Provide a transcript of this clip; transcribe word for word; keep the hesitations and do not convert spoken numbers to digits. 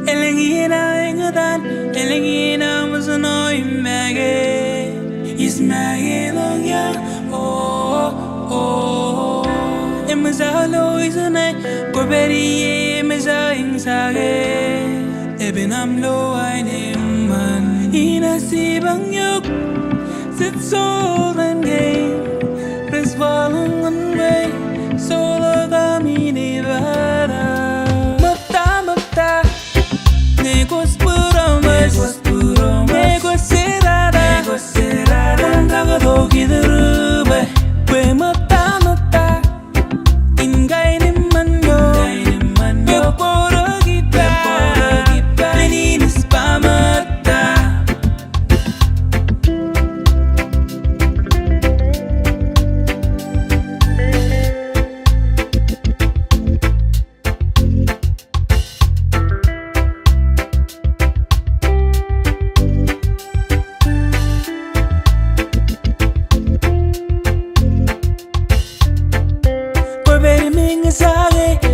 Elōñ iien aō eñtaan, elōñ iien aō ṃōjṇọ im make. Ij make ḷọk ia, o, o, o. Eṃōj aō lo ijeṇe, kwōpād ie eṃōj aō eñjake. Epen aṃ lo aenōṃṃan, inaaj jipañ eok. Jet soul ñan kein, rej waḷọk ñan ṃweo, soul eo kami ni bada. Ṃōtta, ṃōtta, ñe kwōj būroṃōj, ñe kwōj jerata, kwōn kakoto kidru bwe, bwe ṃōtta, ṃōtta. In kain eṃṃan eo, eṃṃan eo, bōro kipa, bōro kipa, men in ej ba ṃōtta. Kwōpād im eñjake,